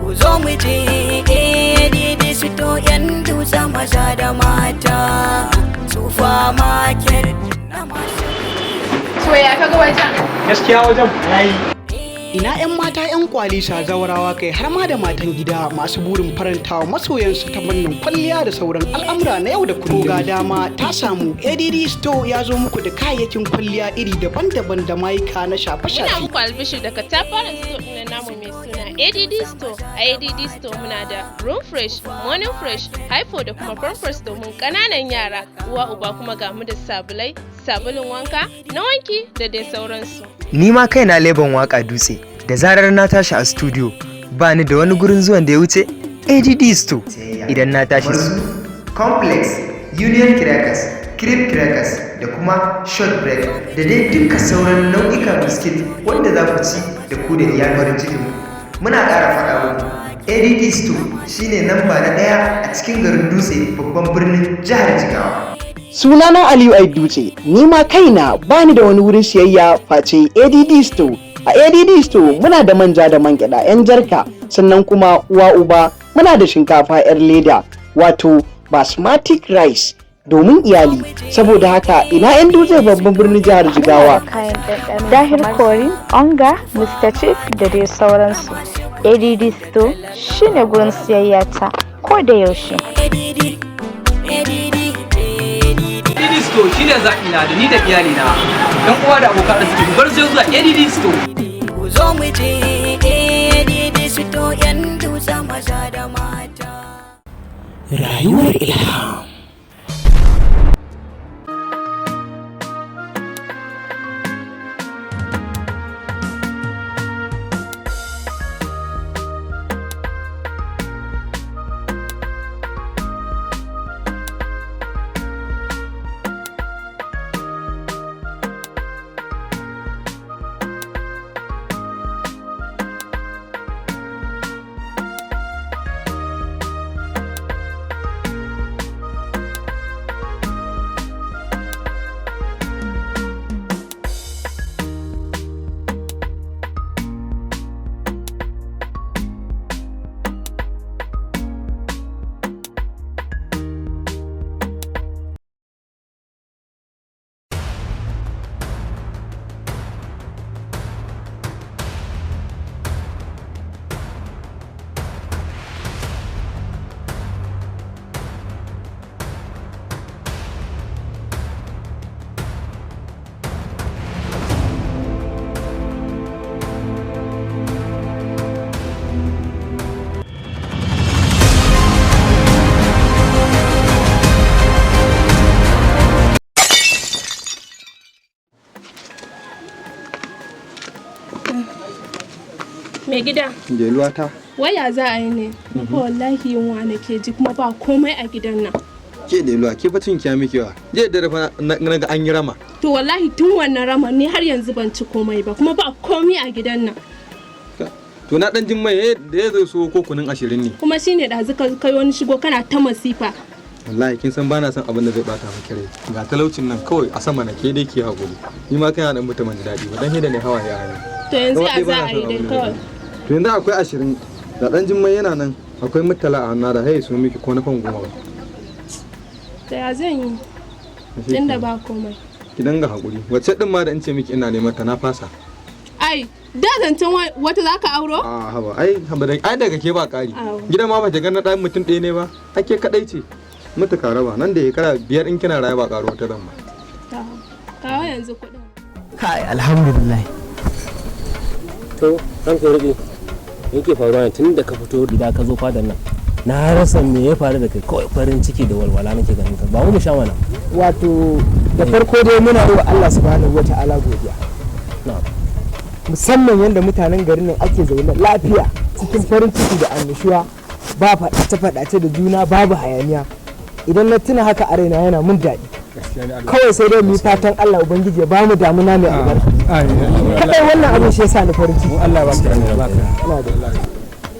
Ku zo mu je ADD Store, yan Dutse maza da mata, supermarket na masu. To, ya kaga wajen? Gaskiya wajen yayi. Ina 'yan mata, 'yan kwalisa, zawarawa, kai har ma da matan gida masu burin farantawa masoyansu ta fannin kwalliya da sauran al'amura na yau da kullum. Ga dama ta samu, ADD Store ya zo muku da kayayyakin kwalliya iri daban-daban da mayuka na Muna shafe-shafe. muku albishir daga katafaren store ɗin namu mai suna ADD Store. A ADD Store muna da Room Fresh, Morning Fresh, Hypo da kuma Pampers domin ƙananan yara. Uwa uba kuma ga mu da sabulai, sabulun wanka, na wanki da dai sauransu. Ni ma kaina leban waka Dutse, da zarar na tashi a studio ba ni da wani gurin zuwan da ya wuce ADD Store idan na tashi. Su complex, Union Crackers, Cream Crackers da kuma shortbread da dai duka sauran nau'ikan biskit wanda za ku ci da ku da iyalin farin cikin. Muna ƙara faɗa muku, ADD Store shine namba na ɗaya a cikin garin Dutse, babban birnin jihar Jigawa. Sunana Aliyu Ai Dutse, ni ma kaina bani da wani wurin siyayya face ADD Store. A ADD Store muna da manja da man gyaɗa 'yan jarka, sannan kuma uwa uba muna da shinkafa 'yar leda, wato basmati rice domin iyali. Saboda haka ina 'yan Dutse, babban birnin jihar Jigawa. Kayan ɗanɗano Dahir Curry, Onga, Mr. Chief da dai sauransu. ADD Store shine gurin siyayya ta ko da yaushe. ADD, ADD, ADD. ADD Store shine zaɓi na da ni da iyalina. Yan uwa da abokan arziki, ku bar zuwa ADD Store. Ku zo mu je ADD Store, yan Dutse maza da mata. Rayuwar Ilham. Mai gida, Jeluwata. Waya za a yi ne? Fa wallahi yunwa nake ji kuma ba komai a gidan nan. Ke Deluwa, ke bacin kiya miki wa. Jiya da fa na ga an yi rama. To, wallahi tun wannan rama ni har yanzu ban ci komai ba, kuma ba komai a gidan nan. To, na dan jin mai da ya zo so ko kunun 20 ne. Kuma shine ɗazu ka kai wani shigo kana ta masifa. Wallahi kin san bana son abin da zai bata miki rai. Ga talaucin nan kawai a sama na, ke dai ki hakuri. Ni ma kana dan mutum ji daɗi ba dan hida ne hawaye a hanya. To, yanzu Gaba ya ɗaya za bana a yi son dai abin da kawai. To, yanzu akwai 20 da dan jin mai yana nan, akwai murtala a hannu da hai so miki ko na fan 10 ba. To, ya zan yi? Tunda ba komai. Ki dinga hakuri. Wacce din ma da in ce miki ina neman ta na fasa. Ai, da zancen wata za ka auro? A haba, ai haba ai daga ke ba ƙari. Awo. Gidan ma ba ta ga na ɗan mutum ɗaya ne ba. Ake kaɗai ce. Mutu ka raba nan da shekara 5 in kina raye ba ƙaro wata zan ba. Ta, kawo yanzu kuɗin. Kai, alhamdulillah. To, ranka ya daɗe, me yake faruwa ne tun da ka fito gida ka zo fadan nan? Na rasa me ya faru da kai, kawai farin ciki da walwala nake ganin ka. Ba mu mu sha mana. Wato da farko dai muna yi wa Allah subhanahu wa ta'ala godiya, musamman yadda mutanen garin nan ake zaune lafiya cikin farin ciki da annashuwa, ba faɗace-faɗace da juna, babu hayaniya. Idan na tuna haka a raina yana mun daɗi. Kawai sai dai mu yi fatan Allah ubangiji ya ba mu damuna mai albarka. Kadai wannan abin shi yasa ni farin ciki. Allah ba ka.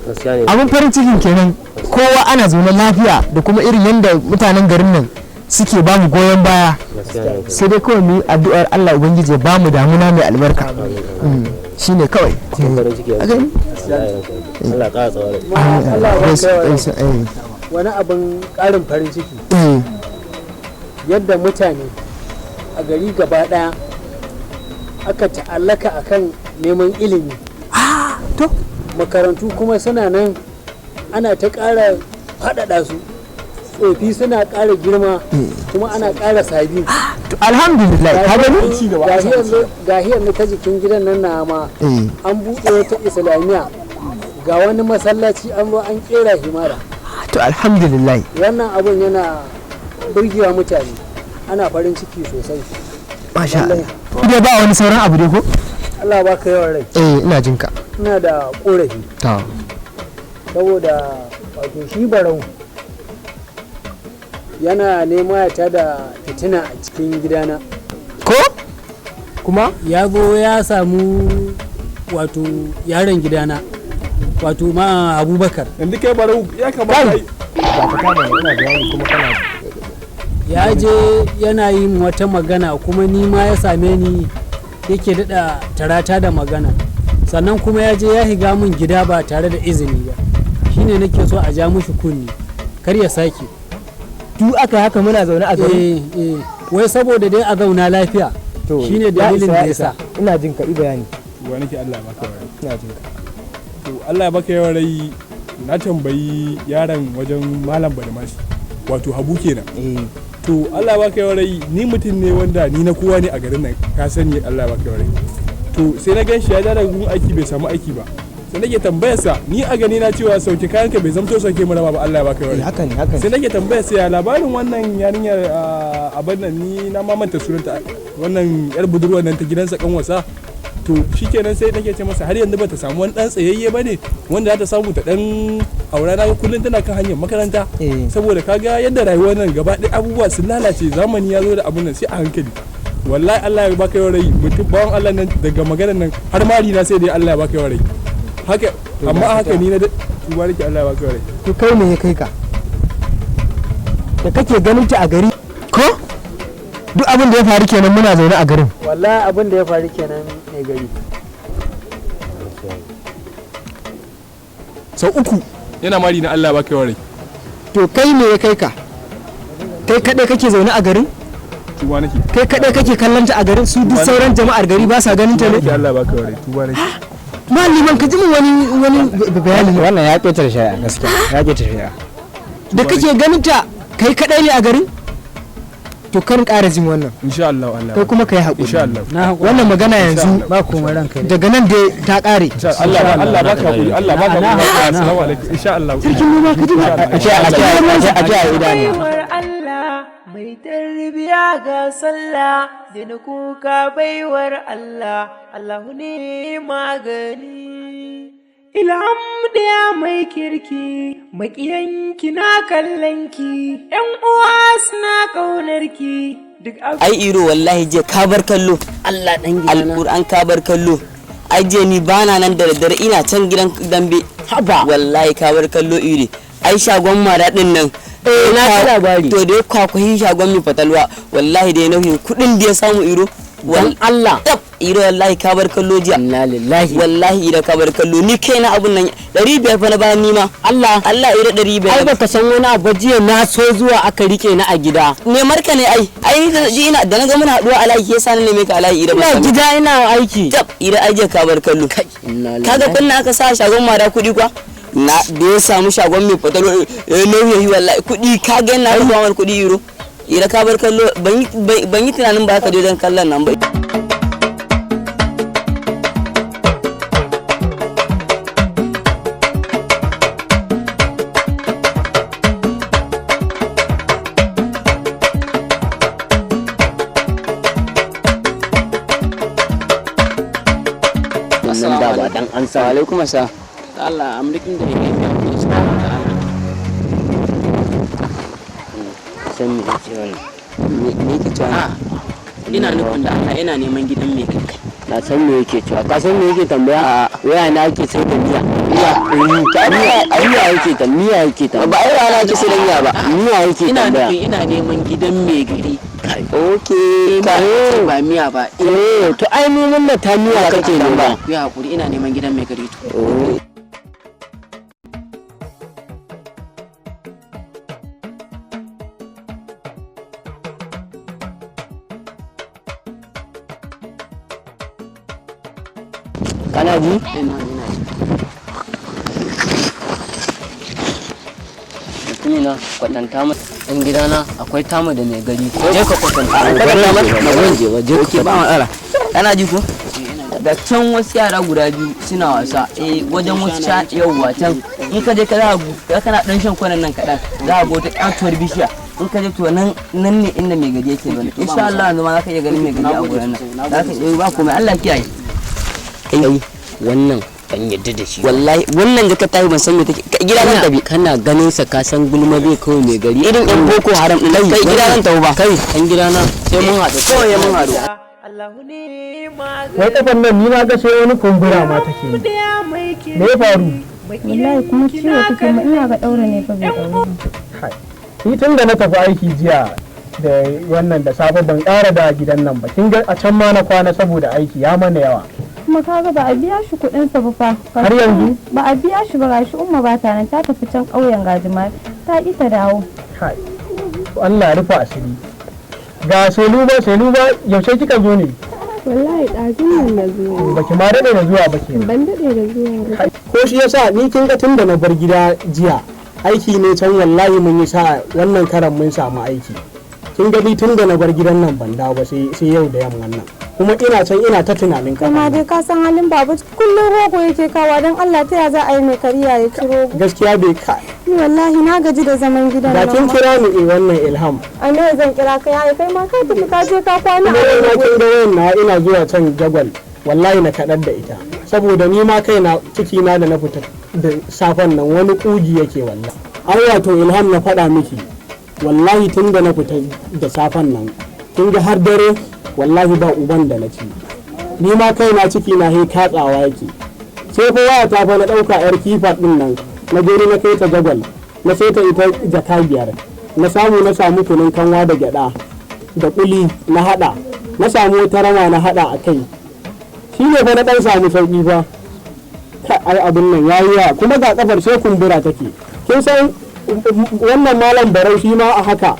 Gaskiya ne. Abin farin cikin kenan, kowa ana zaune lafiya da kuma irin yadda mutanen garin nan suke ba mu goyon baya. Gaskiya ne. Sai dai kawai mu yi addu'ar Allah ubangiji ya ba mu damuna mai albarka. Shine kawai. Farin ciki A gani? Allah ƙara tsawon rai. Allah ba ka wani abin ƙarin farin ciki, yadda mutane a gari gaba ɗaya aka ta'allaka akan neman ilimi. To, makarantu kuma suna nan ana ta ƙara faɗaɗa su, tsofi suna ƙara girma kuma ana ƙara sabi. To, alhamdulillah, ka gani? Gahi yanzu ta jikin gidan nan na ma an buɗe wata islamiyya, ga wani masallaci an zo an ƙera himara. To, alhamdulillah. Wannan abun yana burgewa mutane, ana farin ciki sosai. Masha Allah. Dai ba wani sauran abu dai ko? Allah baka yawan rai. Eh, ina jin ka. Ina da korafi. To. Saboda wato shi Barau yana nema ya tada fitina a cikin gidana. Ko kuma? Ya zo ya samu wato yaron gidana, wato ma Abubakar. Yanzu kai Barau ya kamata kuma kana Ya je yana yin wata magana, kuma ni ma ya same ni yake daɗa tarata da magana. Sannan kuma ya je ya higa min gida ba tare da izini ba. Shine nake so a ja mushi kunni kar ya sake. Duk aka haka muna zaune a gari? Eh eh, wai saboda dai a zauna lafiya. To, shine ya dalilin isa, da ya yasa. isa. Ina jin ka, i bayani. Wa nake, Allah ya baka yawan rai. Ina jin ka. To, Allah ya baka yawan rai, na tambayi yaron wajen Malam Badamashi, wato Habu kenan. To, Allah ya baka yawan rai, ni mutum ne wanda ni na kowa ne a garin nan, ka sani, Allah ya baka yawan rai. To, sai na gan shi ya daga gun aiki bai samu aiki ba. Sai nake tambayarsa, ni a gani na cewa sauke kayanka bai zamto sauke mu raba ba, Allah ya baka yawan rai. Haka ne, haka ne. Sai nake tambayar sa ya labarin wannan yarinyar, abin nan, ni na mamanta sunanta, wannan yar budurwar nan ta gidansa kanwasa. To, shikenan, sai nake ce masa har yanzu bata samu wani dan tsayayye bane wanda za ta samu ta dan aura, na kullun tana kan hanyar makaranta, saboda kaga yadda rayuwar nan gaba ɗaya abubuwa sun lalace, zamani ya zo da abun nan sai a hankali. Wallahi Allah ya baka yawan rai, mutum bawan Allah nan daga maganar nan har mari na sai dai Allah ya baka yawan rai haka. Amma haka ni na tuba nake, Allah ya baka yawan rai. To, kai me ya kai ka da kake ganin ta a gari? Ko duk abin da ya faru kenan muna zaune a garin? Wallahi abin da ya faru kenan mai gari. Sau uku yana mari na, Allah ya baka yawan rai. To, kai me ya kai ka? Kai kadai kake zaune a garin? Tuba nake. Kai kadai kake kallon ta a garin? Su duk sauran jama'ar gari ba sa ganin ta ne? Allah ya baka yawan rai, tuba nake. Maliman, ka ji min wani bayani. Wannan ya ƙetare shari'a, gaskiya ya ƙetare shari'a. Da kake ganin ta kai kadai ne a garin? To, karin ƙara jin wannan. Insha Allah, Allah. Kai kuma kai haƙuri. Insha Allah. Wannan magana yanzu ba komai, ranka. Daga nan dai ta ƙare. Allah, Allah baka hakuri, Allah baka hakuri. Assalamu alaikum, insha Allah. Sarkin noma, ka ji ba? A ce a idanu. Baiwar Allah mai tarbiya ga sallah da na kuka, baiwar Allah, Allahu ne magani. Ilham ɗaya mai kirki, maƙiyanki na kallonki, ‘yan uwa suna ƙaunarki, duk Ai Iro, wallahi je ka bar kallo. Allah dan gidana. Alquran ka bar kallo. Ai je ni bana nan da daddare, ina can gidan dambe. Haba. Wallahi ka bar kallo, Iri. Ai shagon mara din nan. Eh, na ji labari. To, da ya kwakwahi shagon mai fatalwa, wallahi da ya nauyin kudin da ya samu, Iro. Dan Allah. Tab, Iro, wallahi ka bar kallo jiya. Inna lillahi. Wallahi Iro, ka bar kallo. Ni kaina abun nan 500 fa na bayan nima. Allah. Allah, Iro, 500. Ai baka san wani abu, jiya na so zuwa aka rike ni a gida. Ne marka ne ai. Ai ni ji ina da na ga muna haduwa a layi yasa na neme ka a layi, Iro. Ina gida ina aiki. Tab, Iro, ai jiya ka bar kallo. Inna Kaga kunna aka sa shagon mara kuɗi kwa na da ya samu shagon mai fatalo ya nauye yi, wallahi kuɗi ka ga yana rubuwa mar kuɗi. Iro, Iro, ka bar kallo. Ban yi tunanin ba ka je don kallon nan ba. Nan da ba dan an sa. Alaikum assalam. Allah, I'm looking the please ta'ala. San me ce wannan, me yake cewa? Ina nufin da Allah ina neman gidan mai kai. Na san me yake cewa. Ka san me yake tambaya? Waya na ake sai da miya. Miya. Miya yake ta miya yake ta. Ba ai rana ake sai da miya ba. Miya yake Ina tambaya. nufin ina neman gidan mai gari. Okay. Ba ba miya ba. Eh, to ai mu mun ta miya kake nema. Ku yi hakuri, ina neman gidan mai gari to. Kana ji? Mutumina, kwatanta mu ɗan gidana akwai tamu da mai gari. Je ka kwatanta. Kwatanta masa? Ba zan je ba, je ka Okay, ba matsala. Kana ji ko? Da can wasu yara guda biyu suna wasa, eh, wajen wasu sha yauwa can. In ka je ka za ka kana dan shan kwanan nan kaɗan, za ka ga wata katuwar bishiya. In ka je to nan nan ne inda mai gari yake zaune. Insha Allah yanzu ma za ka iya ganin mai gari a gurin nan. Za ka iya, ba komai, Allah kiyaye. Kai, wannan ban yadda da shi. Wallahi wannan jaka ta yi, ban san me take. Kai, gida zan tafi. Kana ganin sa ka san gulma zai kawai mai gari. Irin yan Boko Haram din. Kai, gida zan tafi ba. Kai, ɗan gidana, sai mun haɗu. Kawai mun haɗu. Wai kafan nan ni na ga sai wani kumbura ma take yi. Me ya faru? Wallahi kuma ciwo take ma, ina ga daura ne fa bai daure ba. Ni tun da na tafi aiki jiya da wannan da safe ban ƙara da gidan nan ba. Kin ga a can ma na kwana saboda aiki ya mana yawa. Kuma kaga ba a biya shi kuɗin sa ba fa. Har yanzu? Ba a biya shi ba, gashi Umma ba ta nan, ta tafi can ƙauyen Gajimare, ta ƙi ta dawo. Kai. To Allah ya rufa asiri. Ga Seluba, Seluba, yaushe kika zo ne? Wallahi ɗazun nan na zo. Baki ma daɗe da zuwa ba kenan. Ban daɗe da zuwa ba. Ko shi yasa ni kin ga tun da na bar gida jiya aiki ne can, wallahi mun yi sa'a wannan karan mun samu aiki. Kin ga ni tun da na bar gidan nan ban dawo ba sai yau da yamman nan. Kuma ina can ina ta tunanin kafa. Kuma dai ka san halin babu, kullum rogo yake kawa, don Allah ta ya za a yi mai kariya ya ci rogo? Gaskiya bai ka. Ni wallahi na gaji da zaman gidan Da nan. kin Ma. kira ni, eh, wannan Ilham. A nawa zan kira ka yayi? Kai ma ka tafi ka je ka kwana Kuma a ina wani kin ga wayan na ina zuwa can jagwal, wallahi na kaɗar da ita. Saboda ni ma kaina ciki na da na fita da safen nan wani kugi yake wallahi. Ai wato Ilham, na faɗa miki, wallahi tun da na fita da safen nan, kin ga har dare wallahi ba uban da na ci. Ni ma kaina ciki na he katsawa yake. Sai fa waya ta fa na ɗauka yar kifa ɗin nan, na je ni na kai ta jagwal, na sai ta ita jaka 5, na samu kunun kanwa da gyaɗa da kuli na hada, na samu wata rama na hada a kai, shi ne fa na dan samu sauki fa. Kai, ai abin nan yayi yawa, kuma ga kafar sai kumbura take. Kin san wannan malam Barau shi ma a haka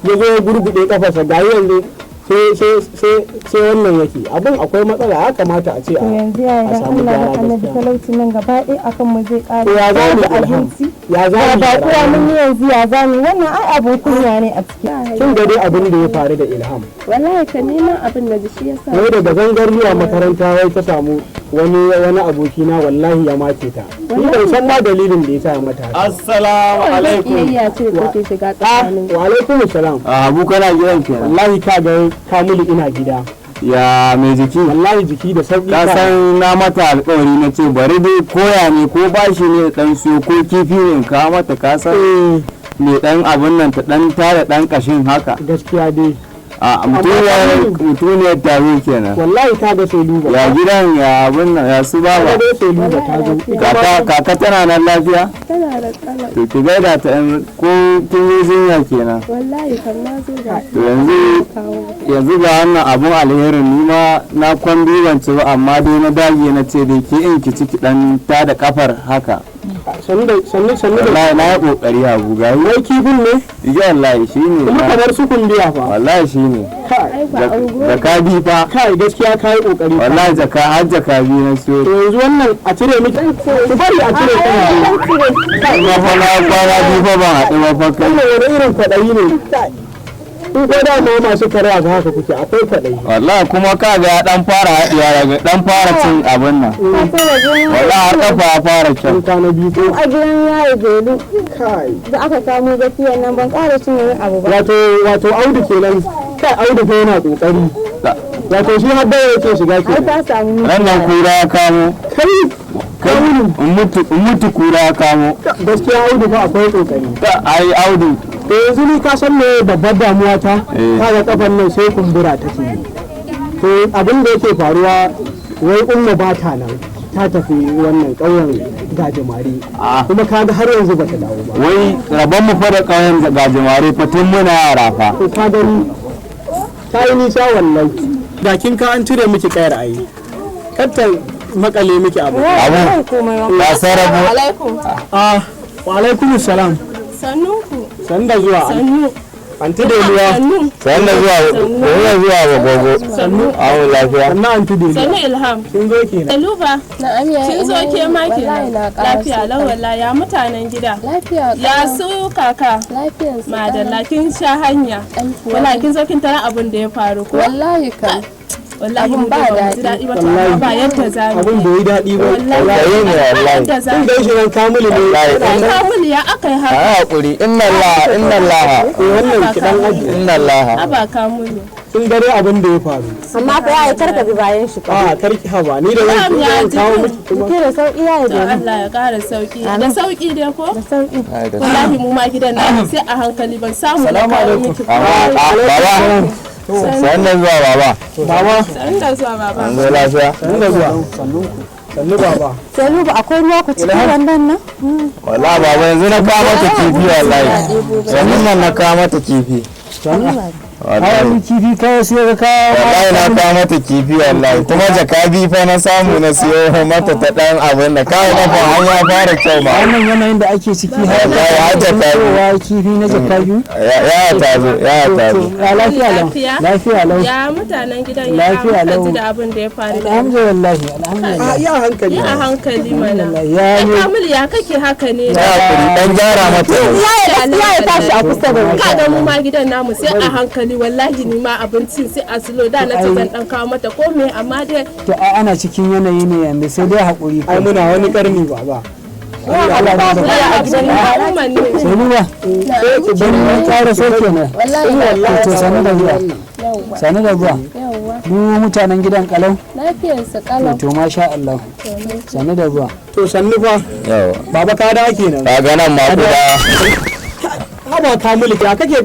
ya zo ya gurgude kafarsa, ga yanzu sai wannan yake abin akwai matsala, ya kamata a ce To yanzu yaya, a dan samu Allah da gyara Annabi, gaskiya. talauci nan gaba ɗaya akan mu zai ƙare. To ya za mu Babu yi, Ilham? abinci. Ya za mu yi Ga baƙuwa rayuwa? mun yi, yanzu ya za mu yi? Wannan ai abun kunya ne a ciki. Kin ga dai abin da ya faru da Ilham. Wallahi ka neman abin da shi yasa. Wai daga gangar zuwa makaranta wai ta samu wani abokina wallahi ya make ta. Ni ban san ma dalilin da ya sa ya mata haka. Assalamu alaikum. Kiyayya ce da take shiga tsakanin. Wa alaikum salam. Abu, kana gidan kenan? Wallahi ka ga Kamilu, ina gida. Ya mai jiki? Wallahi jiki da sauki. Ka san na mata alƙawari, na ce bari dai koya ne ko bashi ne dan siyo ko kifi ne in kawo mata, ka san me dan abun nan ta dan tara dan kashin haka. Gaskiya dai. A mutuniyar tare kenan. Wallahi ka ga sai duba. Ya gidan, ya abun nan, ya su baba? Ka ga sai duba ta zo. Kaka tana nan lafiya? Tana da tsala. To ki gaida ta in ko kin yi jinya kenan. Wallahi kan na zo da. To yanzu ga wannan abun alherin, ni ma na kwan biyu ban ci ba, amma dai na dage na ce dai ki in ki ci ki dan tada kafar haka. Sannu da sannu sannu da. Wallahi na yi kokari, Habu, ga Wai kifin ne? Ya wallahi shine. Kuma kamar su kumbiya fa. Wallahi shine. Kai. Jaka biyu fa. Kai, gaskiya kai kokari. Wallahi jaka har jaka biyu na siyo. To yanzu wannan a cire miki. Ku bari a cire kan. Kuma fa na kwana biyu fa ban haɗu ba fa kai. Wannan wani irin kwaɗayi ne? In ko da ma masu kare ga haka kuke, akwai kwaɗayi. Wallahi kuma ka ga ya dan fara haɗiya daga dan fara cin abin nan. Wallahi har kafa ya fara kyau. Kwana biyu Tun a gidan yayi belu da aka samu gafiyan nan ban ƙara cin wani abu ba. Wato Audu kenan. Kai, Audu fa yana kokari. Wato shi har da yake shiga Ai kenan. ta samu. Ran nan kura ya kamo. Kai. Kai, in mutu kura ya kamo. Gaskiya Audu fa akwai kokari. Ai Audu. To yanzu ni ka san me babbar damuwa ta? Kaga kafan nan sai kumbura take yi. To abin da yake faruwa, wai Umma ba ta nan, ta tafi wannan ƙauyen gajimare, kuma kaga har yanzu ba ta dawo ba. Wai rabon mu fa da ƙauyen gajimare fa tun muna yara fa. To ka gani, ta yi nisa wallahi. Da kin ka an cire miki kayar ayi. Kar ta makale miki abu. Abu. Ba sarrafa. Alaikum. Ah, wa alaikum salam. Sannunku. San da zuwa. Sannu. Anti Deliya. Sannu. San da zuwa, da zuwa wa gogo. Sannu. Awo lafiya. Sannu Anti Deliya. Sannu Ilham. Kin zo kenan. Saluba. Na'am yaya. Kin zo ke ma Wallahi kenan. na ƙaraso. Lafiya lau wallahi, ya mutanen gida. Lafiya. Ya su kaka. Lafiyar su. Madalla, kin sha hanya. Wallahi kin zo kin tara abin da ya faru ko? Wallahi kam. Wallahi Abin mu ba dai ba mu ji daɗi. daɗi ba, to amma ba yadda za mu. Abin bai yi daɗi ba. Wallahi ne wallahi. Yadda za Kin mu. gaishe nan Kamilu ne. Ai Kamulu, ya aka yi haka? A hakuri, inna Allah, inna Allah. Wannan ki dan aji. Inna Allah. Aba Kamulu. Kin gare abin da ya faru. Amma fa yaya, karka bi bayan shi. A karki haba, ni da zan Na'am, ya zan kawo ji. miki kuma. Jiki da sauki yaya? To Allah ya ƙara sauki. Da sauki dai ko? Da sauki. Wallahi mu ma gidan nan sai a hankali, ban samu na Salamu kawo alaikum. miki. Baba. San da zuwa baba. Baba. Sannu da zuwa baba. An zo lafiya. Sannu da zuwa. Sannu ku. Sannu baba. Sannu ba akwai ruwa ku cikin wannan nan? Wallahi baba, yanzu na kawo mata kifi wallahi. Sannan nan na kawo mata kifi. Ai kifi kawai sai ka kawo. Wallahi na kawo mata kifi wallahi, kuma jaka biyu fa na samu na siyo mata ta dan abin da kawo kafa an ya fara kyau ma. Wannan yanayin da ake ciki har Wallahi har jaka biyu. cewa kifi na jaka biyu. Ya ta zo, ya ta zo. Ya lafiya lau. Lafiya lau. Ya mutanen gidan, ya Lafiya muka lau. ji da abin da ya faru? Alhamdulillah, alhamdulillah. Ya hankali. Ya hankali mana. Ya Ai Kamil, ya kake haka ne? Ya hakuri, dan gyara mata. Yaya ya tashi a kusa da ni. Ka ga mu ma gidan namu sai a hankali wallahi, ni ma abincin sai a sulo, da na ce zan dan kawo mata ko me, amma dai To ai ana cikin yanayi ne yanzu, sai dai hakuri. Ai muna wani karni baba. Sanuwa, bari mun ƙara so kenan. Wallahi. To sanu da zuwa. Sanu da zuwa. Yawwa. Mu mutanen gidan kalau. Lafiyar su kalau. To masha Allah. Sanu da zuwa. To sannu fa. Yawa. Baba ka dawo kenan. Ka ga nan ma kuda. Haba Kamilu, ya kake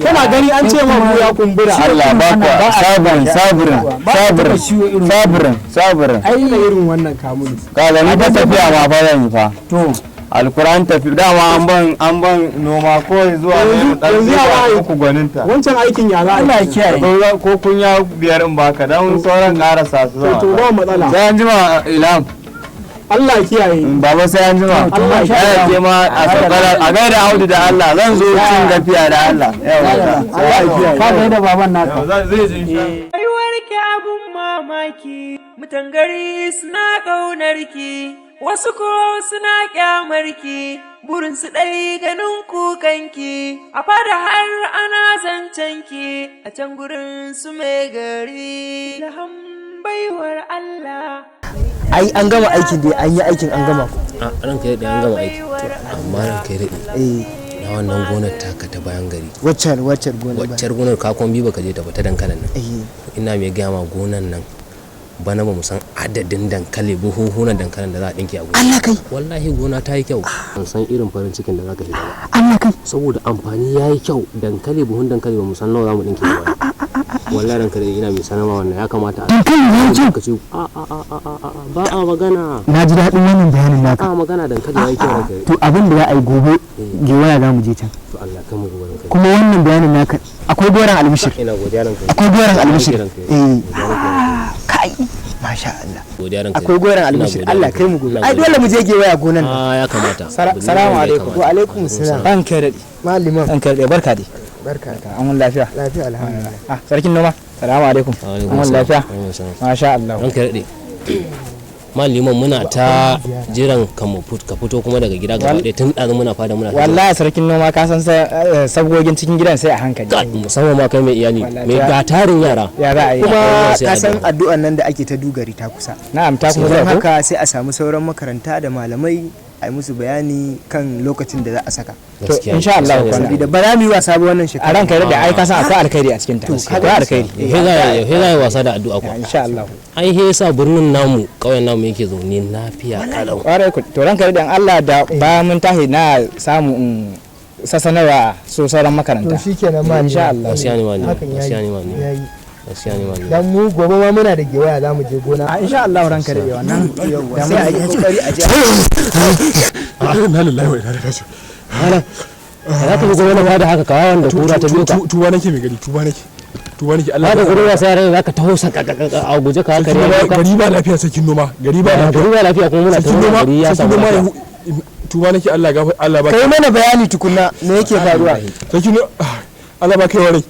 kana gani an ce ma mu ya kumbura. Allah ba ku sabirin sabirin sabirin sabirin sabirin. Ai irin wannan Kamilu. Ka ga ni fa tafiya ma fa zan yi fa. To. Alkuran tafi dama an ban noma ko zuwa ne dan Yanzu ya zuwa za a yi? uku gwaninta. Wancan aikin ya za a yi? Allah ya kiyaye. Ko kunya biyar in baka dan sauran karasa su To ba matsala. Sai an jima Ilham. Allah ya kiyaye. Baba sai an jima. Allah ya Ya ke ma a saukar a gaida Audu da Allah, zan zo cin gafiya da Allah. Yawa. Allah ya kiyaye. Ka gaida baban naka. Zai ji. Rayuwarki abun mamaki, mutan gari suna ƙaunarki, wasu ko suna ƙyamarki, burinsu ɗai ganin kukanki, a fada har ana zancenki, a can gurin su mai gari. Ilham baiwar Allah. Ai an gama aikin dai, an yi aikin an gama. A ranka ya daɗe, an gama aiki, amma ranka ya daɗe, na wannan gonar taka ta bayan gari. Waccan waccan gonar ba. Waccar gonar kakon biyu baka je ta ba, ta dankalin nan. Eh. Ina mai gaya ma, gonan nan bana ba mu san adadin dankali, buhuhunan dankalin da za a ɗinke a gona. Allah kai. Wallahi gona ta yi kyau, ban san irin farin cikin da za ka shiga ba. Allah kai. Saboda amfani ya yi kyau, dankali, buhun dankali ba mu san nawa za mu ɗinke ba. Wallahi dankali, ina mai sanarwa, wannan ya kamata a Dankali ya yi kyau. ka ce a a a a a a ba a magana. Na ji daɗin wannan bayanin naka. A magana, dankali ya yi kyau ranka ya daɗe. To abin da za a yi, gobe gewaya za mu je can. To Allah kan mu gobe ranka ya daɗe. Kuma wannan bayanin naka akwai goron albishir. Ina godiya ranka ya daɗe. Akwai goron albishir. Ranka ya daɗe. Eh. Kai. Masha Allah. Godiya ranka ya Akwai daɗe. goron Ina albishir. godiya Allah ranka kai mu ya gobe. daɗe. Ai dole mu je gewaya gonan nan. Ah, ya kamata. Salamu alaikum. Wa alaikum salam. Ran kai daɗe. Maliman. Ran kai daɗe, barka dai. Barka. An wani lafiya. Lafiya alhamdulillah. Ah, sarkin noma. Salamu alaikum. An wani lafiya. Masha Allah. Ranka ya daɗe. Maliman, muna ta jiran ka mu ka fito kuma daga gida gaba ɗaya, tun ɗazu muna fada muna ta jira. Wallahi sarkin noma, ka san sabgogin cikin gidan sai a hankali. Musamman ma kai mai iyali, mai ga tarin yara. Ya za a yi. Kuma Sai ka san addu'a. addu'an nan da ake ta dugari ta kusa. Na'am, ta kusa Don ko? haka sai a samu sauran makaranta da malamai a yi musu bayani kan lokacin da za a saka. To insha Allah kwana. Saboda ba za mu yi wasa ba wannan shekara. A ranka ya daɗe, ai ka san akwai alkhairi a cikin ta. Akwai alkhairi. He za yi wasa da addu'a kuwa? Insha Allah. Ai he yasa birnin namu, ƙauyen namu yake zaune lafiya kalau. Kwarai ku. To ranka ya daɗe, in Allah da bayan mun tashi na samu in sassanarwa su sauran makaranta. To shikenan ma Insha Allah. Gaskiya ne ma ne. Hakan yayi. Gaskiya ne ma ne. Yayi. Gaskiya ne mallam. Dan mu gobe ma muna da gewaya za mu je gona. A insha Allah ranka daɗe wannan. Yawwa, sai a yi kokari a je. Inna lillahi wa inna ilaihi raji'un. Malam, za ka zo wani da haka kawai wanda kura ta biyo ka. Tuba nake mai gari, tuba nake. Tuba nake Allah. Ba da gurin wasa yaran za ka taho a guje ka haka ne. Gari ba lafiya sakin noma, gari ba lafiya. Gari ba lafiya kuma muna Sarkin taho noma, gari ya sarkin samu noma lafiya. Tuba nake Allah gafa Allah ba. Kai mana bayani tukunna me yake faruwa? Sarkin noma Allah ba kai wa rai.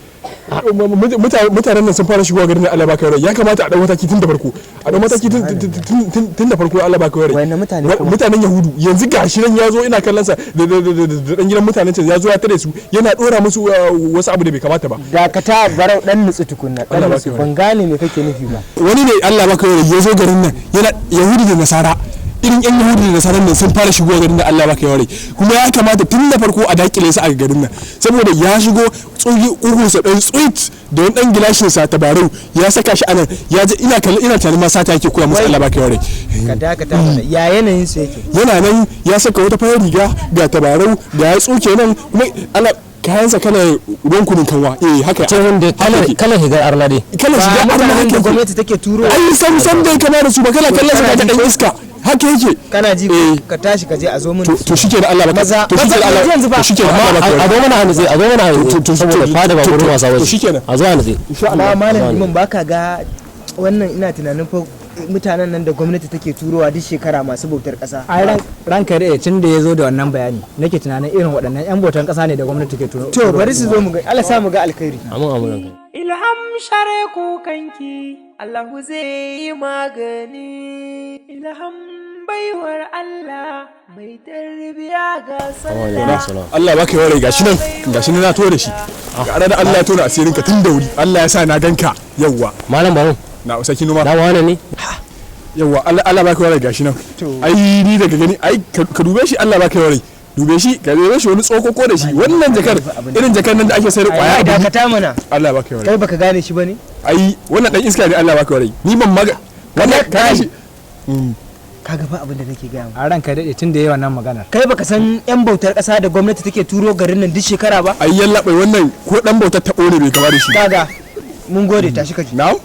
Mutanen nan sun fara shigowa garin nan Allah ba kai rai. Ya kamata a dau mataki tun da farko. A dau mataki tun da farko Allah ba kai rai. Mutane kuma? Mutanen Yahudu yanzu gashi nan ya zo ina kallon sa da dan gidan mutanen can ya zo ya tare su yana dora musu wasu abu da bai kamata ba. Dakata Barau dan nutsu tukunna, dan Allah ba nutsu. kai Ban gane me kake nufi ba. Wani ne Allah baka yau ya zo garin nan yana Yahudu da Nasara, irin yan Yahudu da Nasara nan sun fara shigowa garin nan Allah baka yau, kuma ya kamata tun da farko a dakile su a garin nan saboda ya shigo tsugi ugunsa dan tsuit da wani dan gilashin sa tabarau ya saka shi anan ya je ina kallon ina tunanin ma sata yake koya musu Allah baka yau. Ka dakata mana, ya yanayin su yake? Yana nan ya saka wata farar riga ga tabarau ga ya tsuke nan kuma ana kayansa kana ruwan kunun kanwa, eh haka kalan higar arna dai. Kalan shiga Ba arna mutanen haka da yake. gwamnati take turo. Ai sam sam dai kama da su ba, kana kallon sa ka dan iska haka yake. Kana ji, ka tashi ka je a zo mun. To shike da Allah baka Maza, to shike da maza, Allah yanzu fa. to shike da Allah baka A zo mana a nutse, a zo mana a nutse saboda fada ba gurin wasa ba to shikenan. A zo a nutse. Amma malam Liman baka ga wannan ina tunanin fa mutanen nan da gwamnati take turowa duk shekara masu bautar ƙasa. Ai ranka daɗe tun da ya zo da wannan bayani nake tunanin irin waɗannan 'yan bautan ƙasa ne da gwamnati ke turo. To bari su zo mu ga, Allah sa mu ga alkhairi. Amin amin ranka. Ilham share kukanki, Allahu zai yi magani. Ilham baiwar Allah mai tarbiya ga sallah. Allah baka yawa gashi nan gashi nan na tore shi ga da Allah ya tona asirin ka tun da wuri, Allah ya sa na ganka yawwa. Malam Barau na sarkin noma na wane ne? Yawwa, Allah Allah baka yawa gashi nan. Ai ni daga gani ai ka dube shi, Allah baka yawa, dube shi, ka dube shi wani tsokoko da shi wannan jakar irin jakar nan da ake sayar kwaya. Ai dakata mana. Allah baka yawa. Kai baka gane shi bane? Ai wannan dan iska ne, Allah baka yawa, ni ban maga wannan ka shi. Kaga fa abin da nake gaya ma. A ranka daɗe tun da yayi wannan maganar. Kai baka san yan bautar ƙasa da gwamnati take turo garin nan duk shekara ba? Ai yallaɓai wannan ko dan bautar taɓo ne bai kama da shi. Kaga mun gode, tashi ka je. Na'am?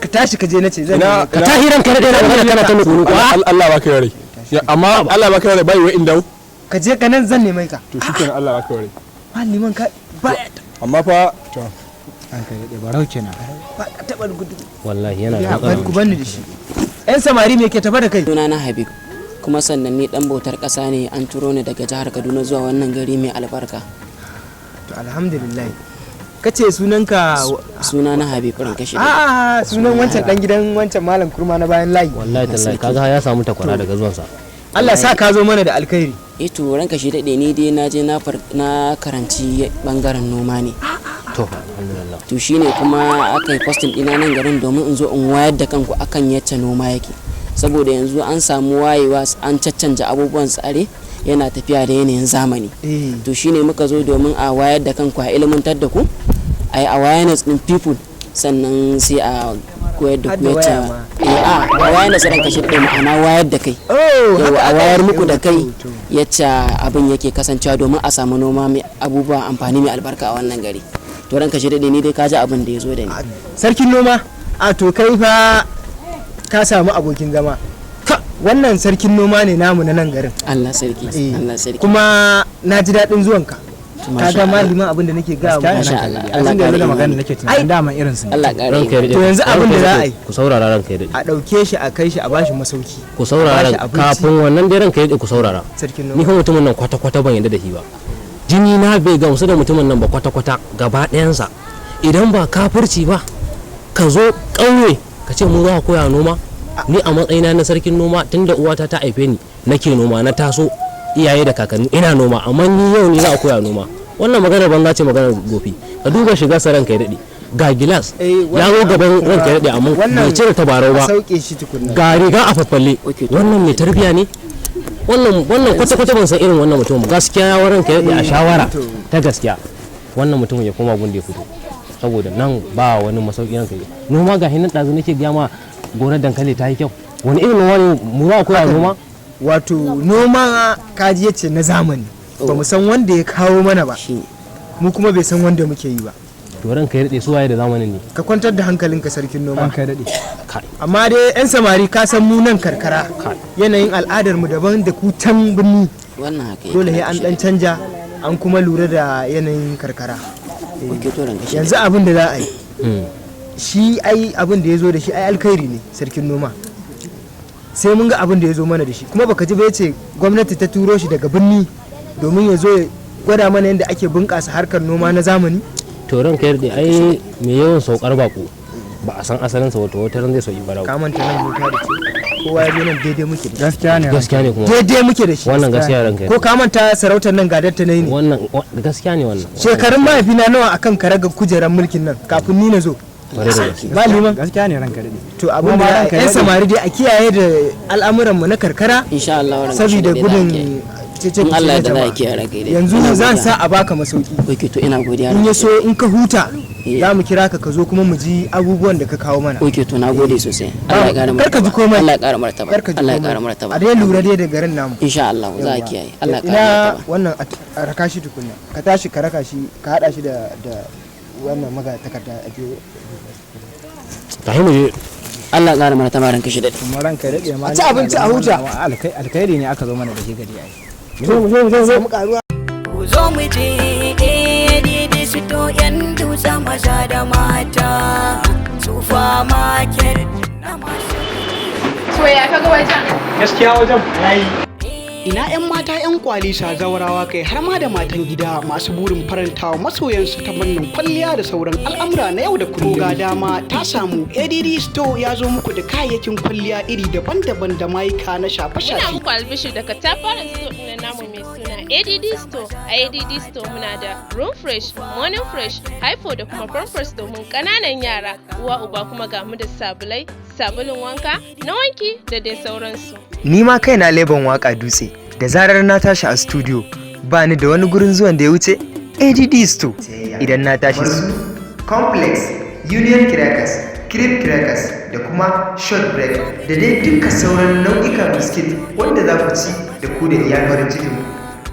Ka tashi ka je nace zan Ina Ka tashi ranka daɗe na magana kana ta nutsu ko. Allah baka yawa. Amma Allah baka yawa bai wai inda Ka je ka nan zan neme ka. To shikenan Allah baka yawa. Malam Liman ka ba Amma fa to Ranka daɗe Barau kenan. ba ka taɓa gudu. Wallahi yana Ya da ku banni da shi. Yan samari me ke tafa da kai? Sunana Habib, kuma sannan ni dan bautar ƙasa ne, an turo ni daga jihar Kaduna zuwa wannan gari mai albarka. To alhamdulillah. Kace sunanka? Sunana Habib ranka shi. A'a, sunan wancan dan gidan wancan malam kurma na bayan layi. Wallahi tallahi kaga ya samu takwara daga zuwansa. Allah sa ka zo mana da alkhairi. Eh to ranka shi daɗe, ni dai na je na karanci bangaren noma ne. To alhamdulillah. To shine kuma aka yi posting ɗina nan garin domin in zo in wayar da kanku akan yacce noma yake. Saboda yanzu an samu wayewa, an caccanja abubuwan tsare yana tafiya da yanayin zamani. To shine muka zo domin a wayar da kanku, a ilimantar da ku, a yi awareness din people, sannan sai a koyar da Har ku da yacce waya ma. eh a awareness ranka shi ɗaya ma'ana wayar da kai. Oh, Yau haka a aka wayar yi. muku da kai yacce abin yake kasancewa domin a samu noma mai abubuwa amfani mai albarka a wannan gari. To ranka shi daɗe, ni dai ka ji abin da ya zo da ni. Sarkin noma, a to kai fa ka samu abokin zama. Wannan sarkin noma ne namu na nan garin. Allah sarki, Allah sarki. Kuma na ji daɗin zuwanka. To, Ka masha ga Allah. malamin abin da nake gaya Gaskiya ne Masha ranka Allah. daɗe. Allah Tun da ya zo da ƙara maganar imani. nake tunanin daman irin su ne. Allah ƙara Ranka ya imani. daɗe. To yanzu abin da Ranka ya za a daɗe. yi. Ku saurara ranka ya daɗe. A ɗauke shi a kai shi a bashi masauki. Ku saurara A bashi abinci. kafin wannan dai ranka ya daɗe ku saurara. Sarkin Ni noma. fa mutumin nan kwata kwata ban yarda da shi ba. Jini na bai gamsu da mutumin nan ba kwata kwata gaba ɗayansa. Idan ba kafirci ba ka zo ƙauye ka ce mu za ka koya noma, ni a matsayina na sarkin noma tunda uwata ta haife ni nake noma, na taso iyaye da kakanni ina noma, amma ni yau ni za a koya noma? Wannan magana banza ce, maganar gofi. Ka duba shiga sa ranka ya daɗe, ga gilas ya zo gaban ranka ya daɗe amma bai cire tabarau ba, A sauke shi tukunna. ga riga a faffalle. Wannan mai tarbiya ne wannan? Wannan kwata kwata ban san irin wannan mutumin ba. Gaskiya ya ranka ya daɗe, a shawara ta gaskiya wannan mutumin ya koma gun da ya fito saboda nan ba wani masauki ranka ya noma. Ga hinan ɗazu nake gaya ma gonar dankali ta yi kyau. Wani irin noma ne mu za a koya noma? Wato noma kaji yace na zamani. Ba mu san wanda ya kawo mana ba. Mu kuma bai san wanda muke yi ba. To ranka ya daɗe, su waye da zamanin ne? Ka kwantar da hankalinka, sarkin noma. Ranka ya daɗe. Amma dai yan samari, ka san mu nan karkara yanayin al'adar mu daban da ku can birni. Wannan haka yake. Dole sai an dan canja, an kuma lura da yanayin karkara. Ok, to ranka shi Yanzu daɗe. abin da za a yi shi, ai abin da ya zo da shi ai alkhairi ne, sarkin noma. Sai mun ga abin da ya zo mana da shi. Kuma baka ji ba, yace gwamnati ta turo shi daga birni domin ya zo ya gwada mana yadda ake bunƙasa harkar noma na zamani. To ranka ya daɗe, ai mai yawan saukar bako ba a san asalinsa, wata ran zai sauki barawo. Ka manta nan mun da ce kowa ya zo nan daidai muke da shi. Gaskiya ne. Gaskiya ne kuma. Daidai muke da shi. Wannan gaskiya, ranka ya Ko ka manta sarautar nan gadar ta ne? Wannan gaskiya ne wannan. Shekarun mahaifina nawa akan karagar kujerar mulkin nan kafin ni na zo? Kwarai da gaske. Ba liman. Gaskiya ne, ranka daɗe. To abin da yan samari dai a kiyaye da al'amuran mu na karkara Insha Allah, ranka shi saboda daɗe, za a gudun kiyaye. cece In Allah ya kuce yarda na za a jama'a. kiyaye, ranka ya daɗe. Yanzu Ina zan godiya. sa a baka masauki. Ok, to ina godiya. In ya so in ka huta za mu kira ka, ka zo kuma mu ji abubuwan da ka kawo mana. Ok, to na gode sosai. Allah ya ƙara Kar ka ji martaba. komai. Allah ya ƙara martaba. Kar ka ji Allah ya komai. ƙara martaba. A dai lura dai da garin namu. Insha Allah za a Yawwa. kiyaye. Allah ya ƙara Ina martaba. wannan, a raka shi tukunna. Ka tashi ka raka shi, ka hada shi da wannan maga takarda a je. Tashi mu je. Allah ya ƙara martaba, ranka shi daɗe. Kuma ranka ya daɗe ma. A ci abinci a huta. Alkhairi ne aka zo mana da shi gari ai. Zo mu zo mu zo mu karuwa. Ku zo mu je ADD Store, yan dutse maza da mata, supermarket na masu. To ya kaga wajen? Gaskiya wajen yayi. Ina 'yan mata 'yan kwalisa, zawarawa, kai har ma da matan gida masu burin farantawa masoyansu ta fannin kwalliya da sauran al'amura na yau da kullum. Ga dama ta samu, ADD Store ya zo muku da kayayyakin kwalliya iri daban-daban da mayuka na Muna shafe-shafe. muku albishir daga katafaren store ɗin namu mai suna ADD Store. A ADD Store muna da Room Fresh, Morning Fresh, Hypo da kuma Pampers domin ƙananan yara. Uwa uba kuma ga mu da sabulai, sabulun wanka, na wanki da dai sauransu. Ni ma kaina leban waka Dutse, da zarar na tashi a studio ba ni da wani gurin zuwan da ya wuce ADD Store. Idan na tashi su Complex, Union Crackers, Cream Crackers da kuma Short Break da dai duka sauran nau'ikan biskit wanda za ku ci da ku da iyalin farin cikin.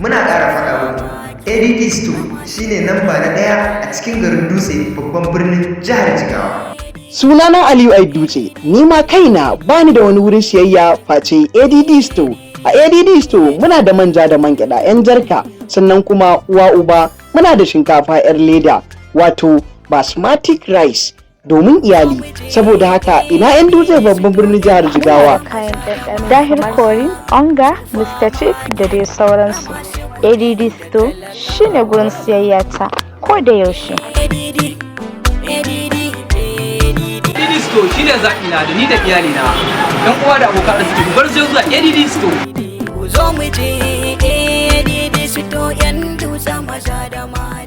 Muna ƙara faɗa muku, ADD Store shine namba na ɗaya a cikin garin Dutse, babban birnin jihar Jigawa. Sunana Aliyu Ai Dutse, ni ma kaina bani da wani wurin siyayya face ADD Store. A ADD Store muna da manja da man gyaɗa 'yan jarka, sannan kuma uwa uba muna da shinkafa 'yar leda, wato basmati rice domin iyali. Saboda haka ina 'yan Dutse, babban birnin jihar Jigawa. Kayan ɗanɗano Dahir Kori, Onga, Mr. Chief da dai sauransu. ADD Store shine gurin siyayya ta ko da yaushe. ADD Store shine zaɓi na da ni da iyalina. Yan uwa da abokan arziki, ku garzayo zuwa ADD Store. Ku zo mu je ADD Store, yan dutse maza da mata.